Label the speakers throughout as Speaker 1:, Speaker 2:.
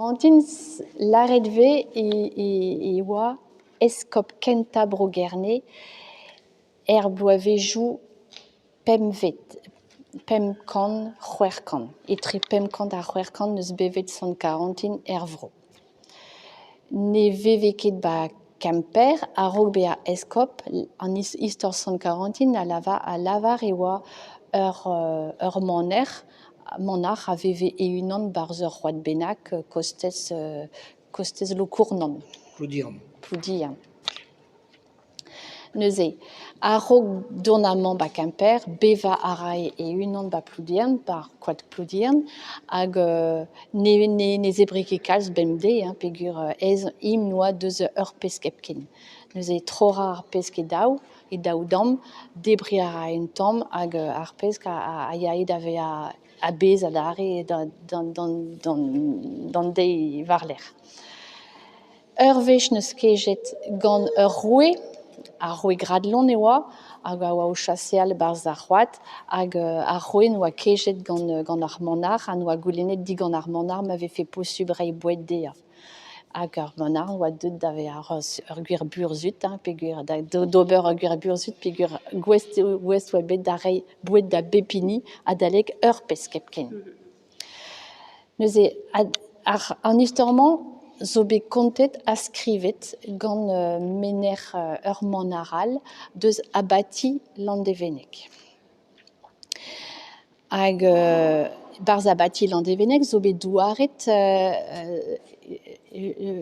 Speaker 1: Kaorentin, lâret 'vez e oa eskob kentañ Bro-Gerne er bloavezhioù pempvet, 500, 600. Etre 500 ha 600 neus bevet sant Kaorentin er vro. Ne veve ket 'ba Kemper a-raok bezañ eskob. An istor sant Kaorentin a lavar e oa ur maner manac'h a veve e-unan 'barzh ur c'hoad bennak kostez kostez Lokournan.
Speaker 2: Ploudiern.
Speaker 1: Ploudiern. Neuze, a-raok dont amañ 'ba Kemper, bevañ a rae e-unan 'ba Ploudiern, 'ba koad Ploudiern, hag ne ne zebre ket kalz bemdez hein peogwir aes int 'noa deus ur pesk hepken. Neuze troc'hañ ar pesk e daou, e daou damm, debriñ a rae un tamm hag ar pesk a yae da vezañ a-bezh adarre d'an deiz war-lerc'h. Ur wech 'neus kejet gant ur roue, ar roue Gradlon e oa, hag a oa o chaseal e-barzh ar c'hoad hag ar roue 'noa kejet gant gant ar manac'h ha 'noa goulennet digant ar manac'h ma vefe posubl reiñ boued dezhañ. Hag ar manac'h oa deuet da vezañ ur gwir burzhud hein peogwir d'ober ur gwir burzhud peogwir gouest gouest oa bet da reiñ boued da bep hini adalek ur pesk hepken. Neuze an istor-mañ zo bet kontet ha skrivet gant menec'h ur manac'h all deus abati Landevenneg. Hag 'barzh abati Landevenneg zo bet douaret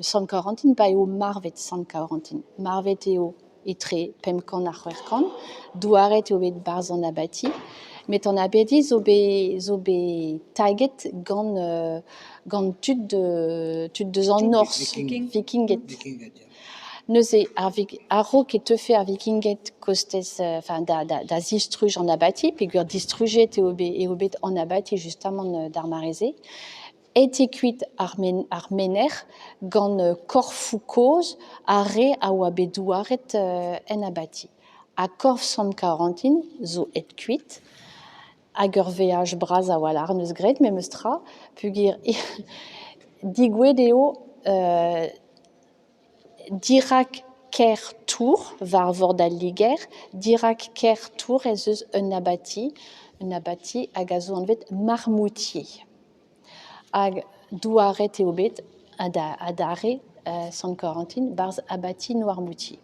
Speaker 1: Sant Kaorentin pa eo marvet Sant Kaorentin. Marvet eo etre 500 ha 600. Douaret eo bet 'barzh an abati. Met an abati zo bet zo bet taget gant gant tud tud deus an norzh, Vikinged. Neuze a-raok e teufe ar Vikinged kostez enfin da da zistruj an abati peogwir distrujet eo bet eo bet an abati justamant d'ar mare-se, aet eo kuit ar menec'h gant korfoù kozh ar re a oa bet douaret en abati. Ha korf sant Kaorentin zo aet kuit hag ur veaj bras a-walc'h 'neus graet memes tra peogwir degouezhet eo Dirak kêr Tours, war vord al Liger, dirak kêr Tours ez eus un abati, un abati hag a zo anvet Marmoutier. Hag douaret eo bet adarre Sant-Karantin 'barzh abati Noirmoutier.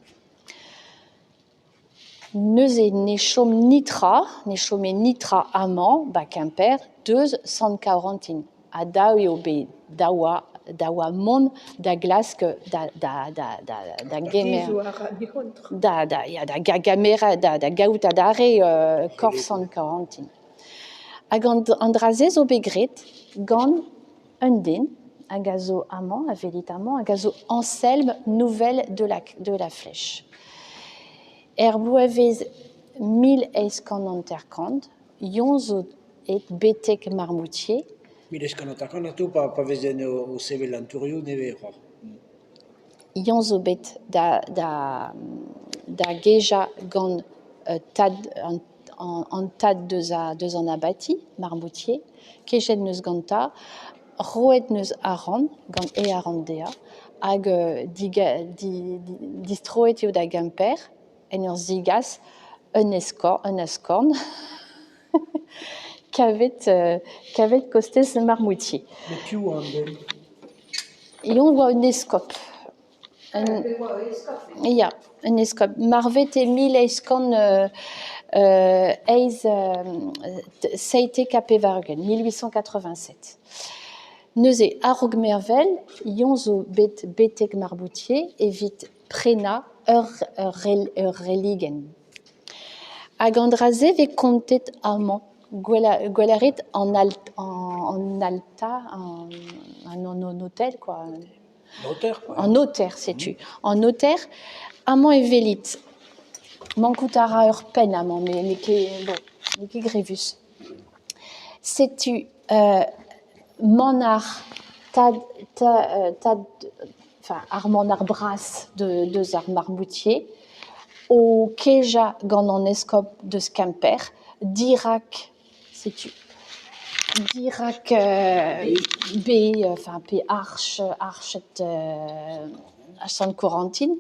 Speaker 1: Neuze ne chom netra, ne chome netra amañ 'ba Kemper deus Sant-Kaorentin ha dav eo bet dav oa dav oa mont da glask da da da da da gemer da da ya da gemer da da gaout adarre korf Sant-Kaorentin. Hag an an dra-se zo bet graet gant un den hag a zo amañ, a welit amañ, hag a zo Anselme Nouvel de la, de la Flèche. Er bloavezh 1850, Yon zo aet betek Marmoutier.
Speaker 2: 1850 atav pa, pa vezen o, o sevel an tourioù nevez c'hoazh.
Speaker 1: Yon zo bet da, da, da gejañ gant uh, tad, an, an, an tad deus, a, deus an abati, Marmoutier. Kejet 'neus gantañ, roet 'neus arc'hant gant e arc'hant dezhañ hag distroet eo da Gemper en ur zegas un un askorn kavet kavet kostez Marmoutier.
Speaker 2: Met piv oa an den?
Speaker 1: Eñ oa un eskob. Ya, un eskob. Marvet e 1887, 1887. Neuze, a-raok mervel, Yon zo bet betek Marboutier evit prenañ ur ur religenn. Hag an dra-se 'vez kontet amañ. Gwell a rit an an altar, an otel quoi. An noter, setu. An noter, amañ e welit. Mankout a ra ur penn amañ, met n'eo ket, bon, n'eo ket grevus. Setu manac'h tad, tad, enfin ar manac'h bras deus ar Marmoutier o kejañ gant an eskob deus Kemper dirak, setu. Dirak bez enfin pe arch arched Sant Korantin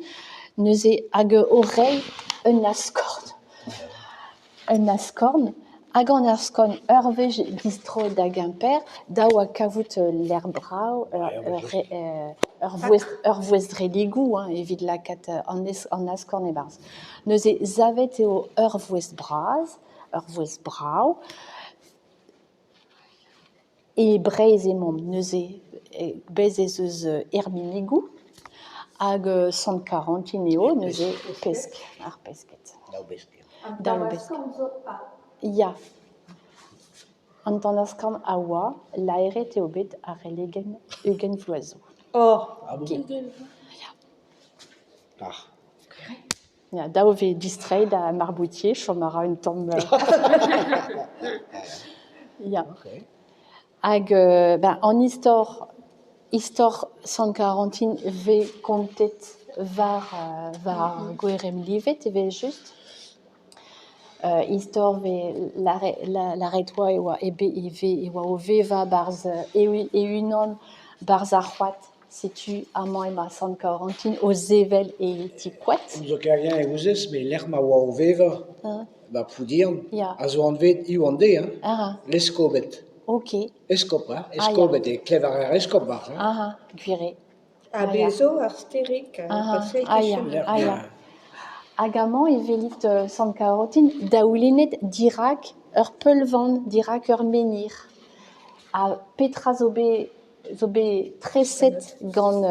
Speaker 1: neuze hag o reiñ un askorn, un askorn hag an askorn ur wech distroet da Gemper dav oa kavout ul lec'h brav, ur voest relegoù hein evit lakaat an askorn e-barzh. Neuze savet eo ur voest bras, ur voest brav. E Breizh emaomp neuze bez' ez eus erminigoù hag Sant Karantin eo neuze pesk, ar pesked.
Speaker 2: Daou besk.
Speaker 1: Daou besk. Ya, an tan-askorn a oa, laeret eo bet ar relegenn 20 vloaz zo.
Speaker 3: Oh.
Speaker 2: Ah bon?
Speaker 1: Ya.
Speaker 2: Ah.
Speaker 1: Ya, dav e vez distreiñ da Marboutier, chom a ra un tamm. Ya.
Speaker 2: Ok.
Speaker 1: Hag ben an istor, istor Sant Karantin 'vez kontet war war ar gwerem-livet evel-just. Istor 'vez lâret 'oa e oa e oa o vevañ 'barzh e-unan 'barzh ar c'hoad. Setu amañ emañ Sant Kaorantin o sevel e ti koad.
Speaker 2: N'ouzon ket hag-eñ e ouzez, met lec'h ma oa o vevañ, ba Ploudiern, a zo anvet hiziv an deiz, hein, Leskobed.
Speaker 1: Ok.
Speaker 2: Eskob, hein, Eskobed eo, klev a raer eskob 'barzh, hein.
Speaker 1: Ah, gwir eo.
Speaker 3: Ha bez zo ar stêrig paseiñ e-kichen.
Speaker 1: Ah ya. Hag amañ e welit Sant Kaorantin daoulinet dirak ur peulvan, dirak ur menhir. Ha petra zo bet zo bet treset gant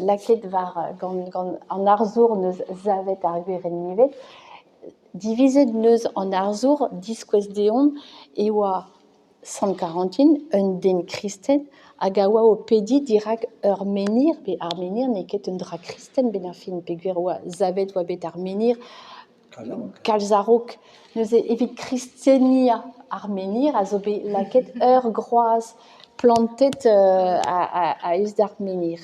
Speaker 1: lakaet war gant gant an arzour 'neus savet ar gwerenn-livet. Divizet 'neus an arzour diskouez deomp e oa Sant Karantin, un den kristen hag a oa o pediñ dirak ur menhir, pe ar menhir n'eo ket un dra kristen 'benn ar fin peogwir e oa savet e oa bet ar menhir kalz a-raok. Neuze evit kristeniañ ar menhir a zo bet lakaet ur groaz plantet a-us d'ar menhir.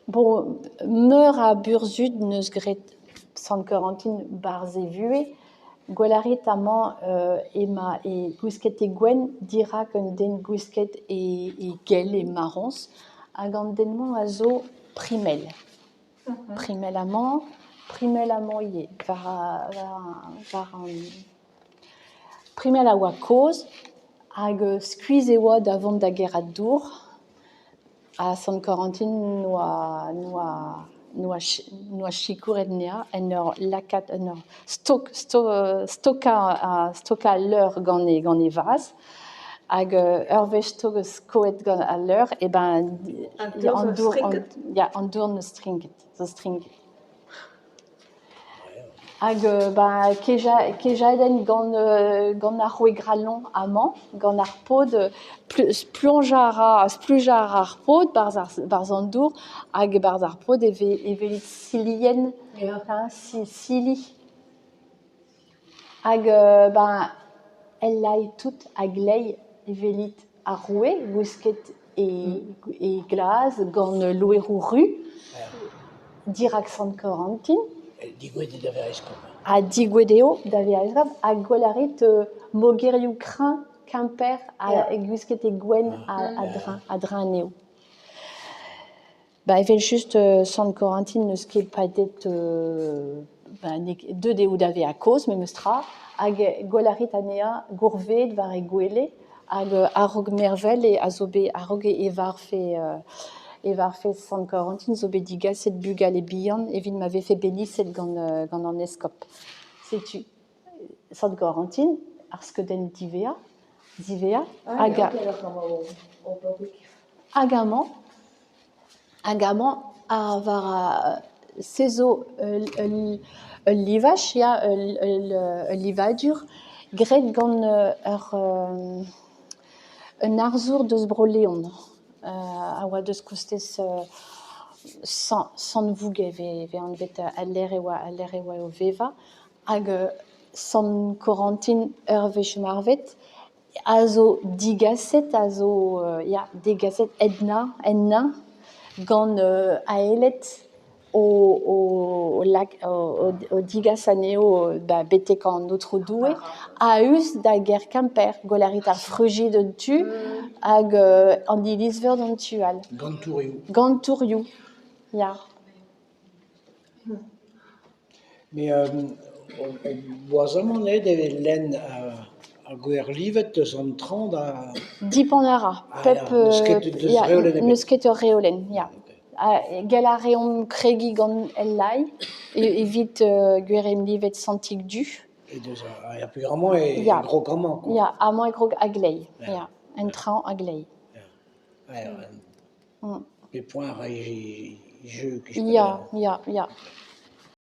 Speaker 1: Bon, meur a burzhud 'neus graet Sant Karantin 'barzh e vuhez. Gwell a rit amañ emañ gwisket e gwenn dirak un den gwisket e gell, e marroñs hag an den-mañ a zo Primel. Primel amañ, Primel amañ ivez war an... Primel a oa kozh hag skuizh e oa da vont da gerc'hat dour. Ha Sant Karantin 'noa sikouret anezhañ en ur lakaat en ur stokañ al leur gant e vazh. Hag ur wech skoet gant al leur, eh ben an dour 'neus strinket, zo strinket. Hag ba kejadenn gant ar roue Gralon amañ, gant ar paotr, ploñjañ a ra, splujañ a ra ar paotr 'barzh an dour hag e-barzh ar pod e welit silienn, hein, sili. Hag ben el lae tout a-gleiz e welit ar roue gwisket e glas gant loeroù ruz dirak Sant-Karantin.
Speaker 2: Degouezhet eo da vezañ eskob.
Speaker 1: Ha degouezhet eo da vezañ eskob ha gwell a rit mogerioù kreñv Kemper gwisket e gwenn a-dreñv anezho. Ba evel-just Sant Karantin n'eus ket padet ba n'eo ket deuet eo da vezañ kozh memes tra hag gwell a rit anezhañ gourveet war e gwele hag a-raok mervel a zo bet a-raok e varvfe e varvfe Sant Karantin zo bet digaset bugale bihan evit ma vefe beniset gant gant an eskob. Setu Sant Karantin ar skeudenn diwezhañ diwezhañ hag hag amañ Hag amañ war se zo ul livaj ya, ul livadur graet gant ur un arzour deus Bro-Leon a oa deus kostez Sant-Vogev e vez anvet al lec'h e oa o vevañ. Hag Sant Korantin ur wech marvet a zo digaset, a zo ya degaset ennañ gant aeled o, lak, o digas anezho ba, betek an Aotrou Doue, a-us da gêr Kemper, gwell a rit ar Fruji d'un tu hag an iliz-veur d'an tu all.
Speaker 2: Gant tourioù.
Speaker 1: Gant tourioù, ya.
Speaker 2: Mais boazamant eo da lenn ar gwer-livet eus an traoñ da...
Speaker 1: Dipant a ra.
Speaker 2: Ah,
Speaker 1: Pep,
Speaker 2: ya, n'eus ket deus
Speaker 1: ya,
Speaker 2: reolenn ebet.
Speaker 1: N'eus ket ur reolenn, ya. Gall a reomp kregiñ gant el lai evit gweremlivet santig du.
Speaker 2: E deus ar peogwir e
Speaker 1: Ya.
Speaker 2: grog amañ, quoi.
Speaker 1: Ya, amañ e grog a-gleiz.
Speaker 2: Ya.
Speaker 1: Ya, en traoñ a-gleiz.
Speaker 2: Ya,
Speaker 1: Mm.
Speaker 2: Pep poent a ray jeu.
Speaker 1: Ya, ya, ya.